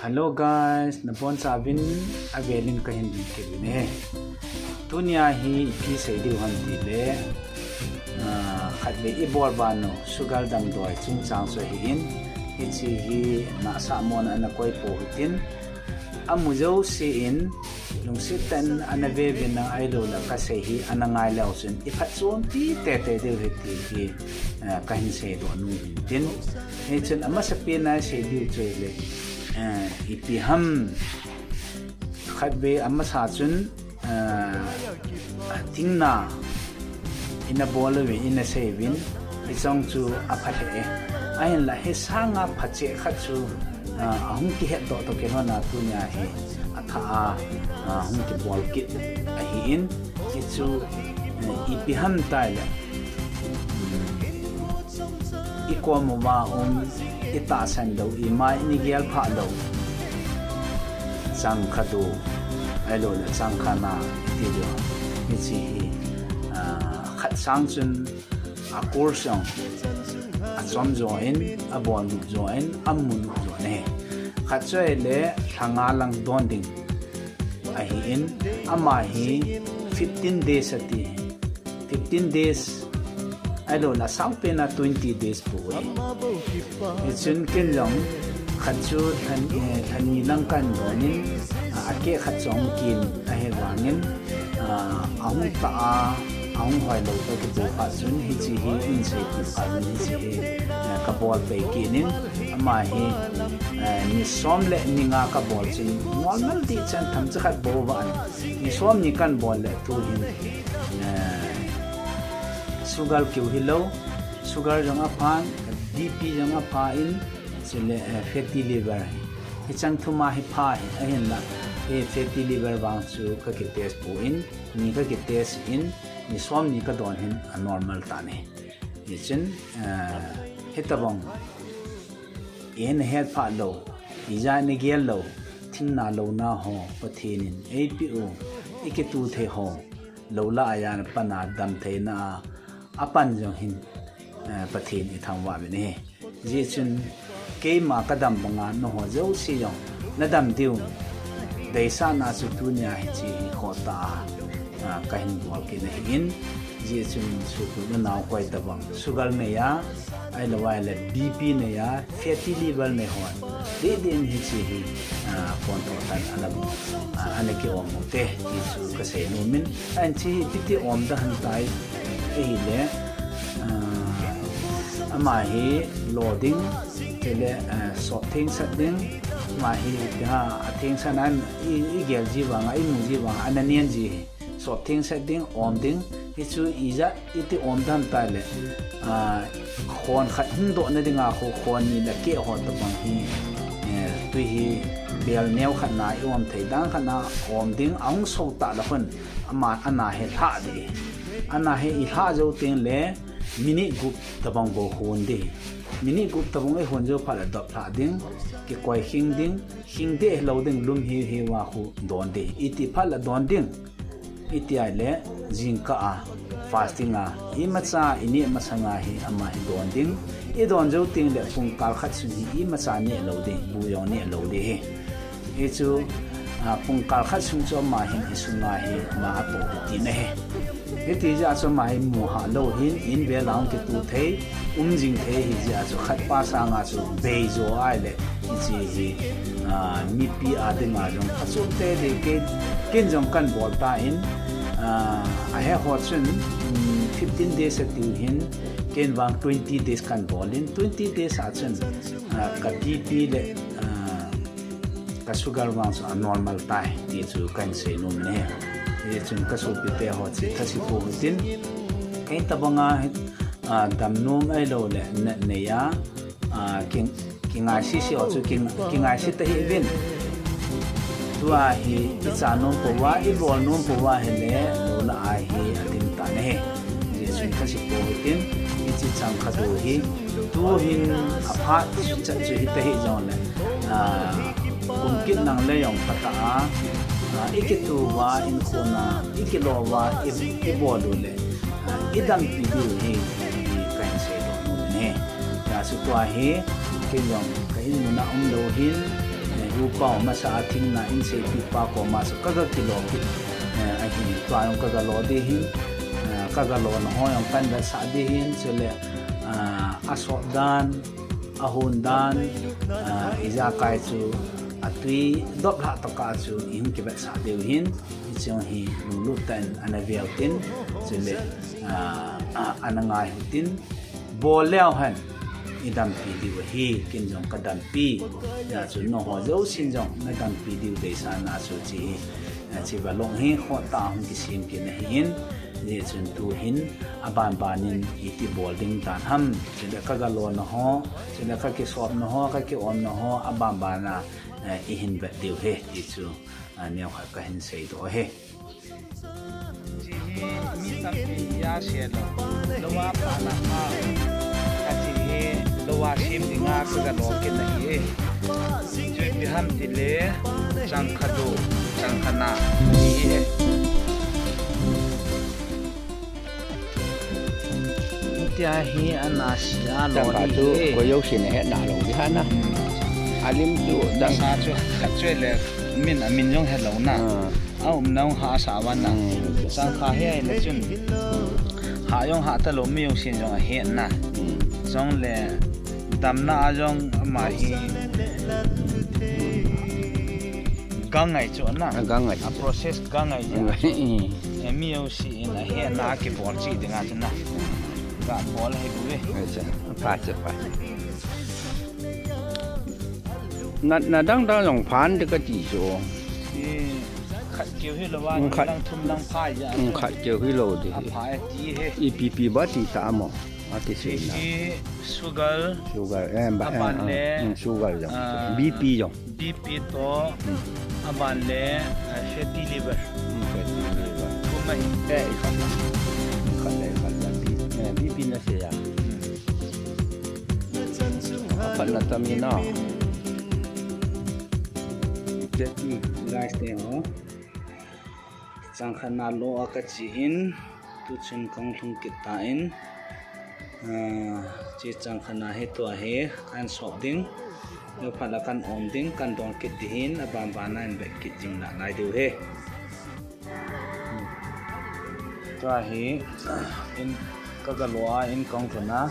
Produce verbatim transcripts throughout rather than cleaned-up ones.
Hello guys, nabonchauvin avelin kahin ding kit uve. Tunia hi ipi sei diu ham tile, ah, khatvei ibol banu sugar damdoi chungchang chu ahin, hiche hi nahsah mona ana koi pou hitin, amu jouse in lungset tah in ana vevin lang, ahilouleh kasei hi ana ngai leu chun iphatchompi teitei diu ahi ti hi, eh, kahin seidoh nom in tin. Hichun amasapen a isei diu chu ahile, eh, ipi ham, khatvei amasa chun, eh, thingna ina bol uvin, ina sei uvin, hiche chu apha lheh e. Ahinla hisanga phache khat chu, ah, ahung kihetdoh toh kilhona tunia hi athah a, ah, hung kibol kit ahin, hichu, eh, ipi ham tile, ikom uva um, itahsan lou, ima ini gel phah lou, changkha do, ahilouleh changkha na iti diu, hiche hi, ah, khat sang chun a course jong achom jo in, abol nop jo in, amu nop jo in ahi. Khat chu ahile lha nga lang don ding ahin, ama hi fifteen days ati. Fifteen days, ahilouleh asaupen a twenty days bou ahi. Hichun ken jong khat chu lha, eh, lha ni lang kahin don in, ah, akeh khat chu ahung kin ahivangin, ah, ahung tah a, ahung hoilou toh kibol phat chun hiche hi insei phat chun hiche hi, eh, kabol pei kit in, ama hi, eh, ni som le ni nga kabol chun normal dih chan, themcha khat bou vang, ni som ni kahin bol le tuhin, eh, sugar keu hilou, sugar jong aphan, B P jong aphan, chule, eh, fatty liver. Hicheng thum a hi pha ahi, ahinla, eh, fatty liver vang chu kaki test pon, ni kaki test in, ni som ni kadon hin anormal tan ahi. Hichun, eh, hitobang, ina het phah lou, ijat ina gel lou, thingna louna ho Pathen in eipeh u, ikituh thei ho, lou lah a jan pan a damtheina a, apan jong hin, eh, Pathen ithangvah uvin ahi. Hijeh chun keima kadam banga nangho jouse jong nadam diu deisahna chu tunia hiche hi khohtah a, ah, kahin bol kit ahin, hijeh chun sopi unau koi tobang sugar nei a, ahilou ahile B P nei a, fatty liver nei hon, dih dih in hiche hi, ah, pontho tah in ana, ah, ana ki-om u hite ti chu kasei nom in, ahin hiche hi ipi ti om ding ham tile, ahile, ah, ama hi lo ding, chule, ah, sop thengsel ding, ama hi ipi ham, athengsel nan i, igel ji vang a, imu ji vang a, ana nen ji hi. Sop thengsel ding, om ding, hichu ijat iti om ding ham tile, ah, khon khat hung dohna dinga khu khon ni le keh ho tobang hi, eh, tui hi bel neo khat na i-om thei dan khat na om ding, ahung so tah le khun ama ana hi lhah ding. Ana hi ilhah jou tengle minute gup tobang bou hon ding. Minute gup tobang ihon jou phat le dop lhah ding, kikoi khing ding, khing deh lou ding, lum hiu hiu a khu don ding. Iti phat le don ding. Iti ahile jingkah a fasting a imacha ineh masanga hi ama hi don ding. Idon jou tengle pungkal khat sung hi imacha neh lou ding, bu jong neh lou ding ahi. Hichu, ah, pungkal khat sung chu ama hin isunga hi ama apoh u tina ahi. Hiti jeh a chu ama hi mu hah lou hin, in vel a hung kituh thei, um jing thei ahi jeh a chu khat pa sanga chu bei jo ahile, hiche hi, ah, mipi a dinga jong phachom teitei, ken, ken jong kahin bol tan, ah, ahe ho chun, um, fifteen days atiu hin, ken vang twenty days kahin bol in, twenty days a chun, ah, ka B P le, ah, ka sugar vang chu anormal tai ti chu kahin sei nom e. Hichun ka sopite ho chu thase pou hitin. Kei tobanga, ah, damnom ahilouleh natna nei a, ah, king, kingaisese ho chu king, kingaise tahih uvin. Tua hi icha nom pouva, ibol nom pouva ahile, lou lah a hi adim tan ahi. Hijeh chun thase pou hitin, hiche changkha do hi, tuhin aphat chat chu hita hih jongle, ah, kum kit nang le jong phatah a, ah, ikituh uva, inkhona, ikilo uva, i, ibol u le, ah, idampi diu hi, hi kahin seidoh nom e. Hijeh chun tua hi, ken jong ka in muna umlou hin, eh, Upa masa a thingna in seipi pa koma chu kaga kilo kit, eh, ahi. Tua jong kaga lo ding ahin, eh, kaga lona ho jong kan vetsah ding ahin, chule, ah, asop dan, ahon dan, ah, ijakai chu atui dop lhah tokah chu ihung kivetsah diu ahin, hiche jong hi lunglut tah in ana veu tin, chule, ah, ah, ana ngai u tin, bol leu hen, idampi diu ahi, ken jong kadampi. Hijeh chun nangho jousen jong nadampi diu deisahna chu hiche hi, eh, hiche vlog hi khohtah a hung kisem kit ahin, hijeh chun tuhin abanban in iti bol ding tahen ham, chule kaga lona ho, chule kakisopna ho, kakiomna ho, abanban a, eh, ihin vet diu ahi, ti chu, eh, neokhat kahin seidoh ahi. Hiche hi mi tampi in asei lou. Lou a phatna a, hiche hi lou a sem dinga kaga lo kit ahi. Chu ipi ham tile, changkhat lou, changkhat na, ti ahi. Hitia hi ana sia lou ding ahi. Changkhat chu koi jousen ahet nalou ding ahi na. Hmm. Alim chu dang. Masa chu khat chu le min, amin jong helou na. Ah. Aumna hahsa uva na. Hmm. Changkhat hi ahile chun, hah jong hah talou, mi jousen jong ahet na. Hmm. Jongle damna a jong ama hi gangai chu na. Ah, gangai. A process gangai chu. Gangai. Eh, mi jousen ahetna a kibol cheh dinga chu na. Gabol ahi bouve. Acha, pha chu pha. Na, na dang dang jong pha ding kati chu. Eh, khat keu hilou a, hmm, khat, lang thum lang pha ja. Hmm, khat keu hilou ding. Apha e ti ahi. Ipi ipi ba ti ta mo. Ati sei na. Hiche sugar. Sugar, eh, ba, eh, aban le, hmm, sugar jong. Ah, B P jong. B P toh, hmm, aban le, eh, fatty liver. Hmm, fatty liver. Kum ahi. Eh, ikhat na. Ikhat le, ikhat le. B-, eh, B P nasei a. Hmm. Aphatna tam in na. Fatty rice te ho. Changkhat na lou a kache in, tuchun kahung lhung kit tan, ah, hiche changkhat na hi tua hi kan sop ding, lou phat a kan om ding, kan don kit ding ahin, abanban a in vet kit ding nalai diu ahi. Tua hi, in kaga lo a, in kahung lhun a,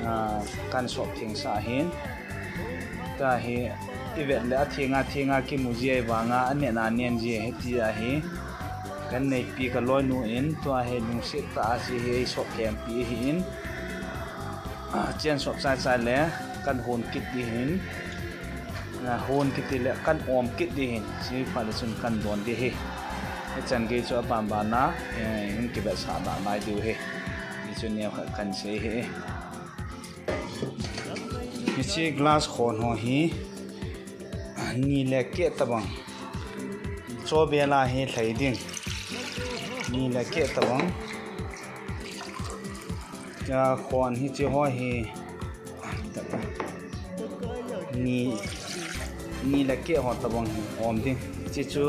ah, kan sop thengsah ahin. Tua hi, ivet le atheng a, theng a kimu ji ahi vang a, anen a nen ji ahi ti ahi. Kan neipi kaloinu in, tua hi lungset tah a hiche hi eisop lhengpi ahin. Ah, hiche sop chai chai le, kan hon kit ding ahin. Ah, hon kit le, kan om kit ding ahin. Hiche phat le chun kan don ding ahi. Hichan gei chu abanban a, eh, hung kivetsah nalai diu ahi. Hichu neokhat kan sei ahi. Hiche glass khon ho hi, ni le keh tabang. Chobel a hi lhai ding. Ni le keh tabang. Tua khon hiche ho hi, ni, ni le keh ho tabang hi om ding. Hiche chu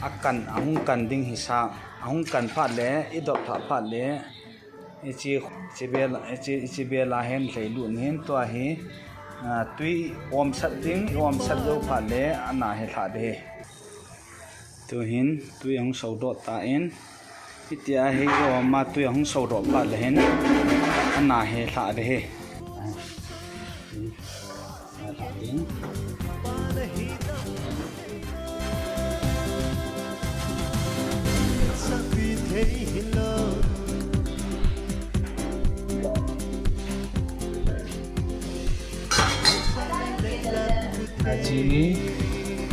akan, ahung kan ding hisa. Ahung kan phat le, idop lhah phat le, Hiche, hiche bel, hiche, hiche bel a hin lhailut in tua hi, ah, tui omsat ding, i omsat jou phat le, ana hi lhah ding ahi. Tuhin, tui ahung sodoh tan, hitia hi i om a tui ahung sodoh phat le hin, ana hi lhah ding ahi. Hiche,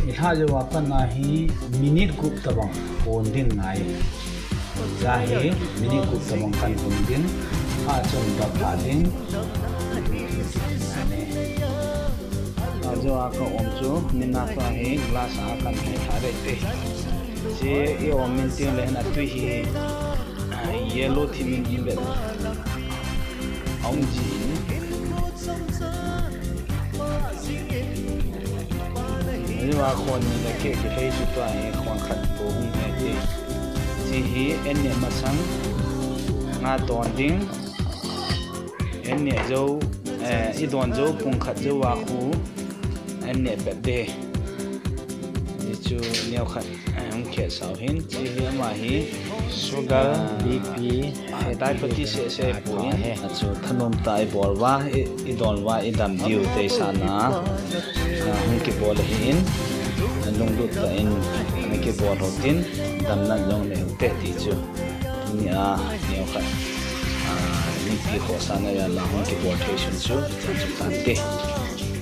i lhah jou a pat na hi minute gup tabang hon ding ngai. Hiche hi minute gup tabang kan hon ding, achun dap lha ding. Ajo a ka om chu, nina tua hi glass a kan lhai lha ding ahi. Hiche i om in teng le hin atui hi, ah, yellow thim in i vet. Aum ji in. Hiva khon ni le keh kilhai chu tua hi khon khat bou hung hi ti. Hiche hi en neh masang nga don ding. En neh jou, eh, i don jou pung khat jou a khu, An neh bet de. Hichu neokhat, eh, hung khetsah u hin, hiche hi ama hi, sugar, ah, B P, diabetes seh seh poi. Hichu thanom tah a ibol uva, i, idon uva, idam diu deisahna a, ah, hung kibol ahin, lunglut tah in, ah, kibol u hitin, damna jong nei u hite ti chu. Tunia, neokhat, ah, mipi khohsahna a la hung kibol thei sun chu, chan chu tante.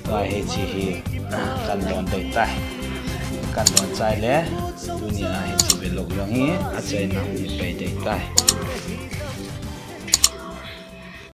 Tua hiche hi, ah, kan don dei tai. Kan don chai le, tunia hiche vlog jong hi, achaina hung hi pei dei tai.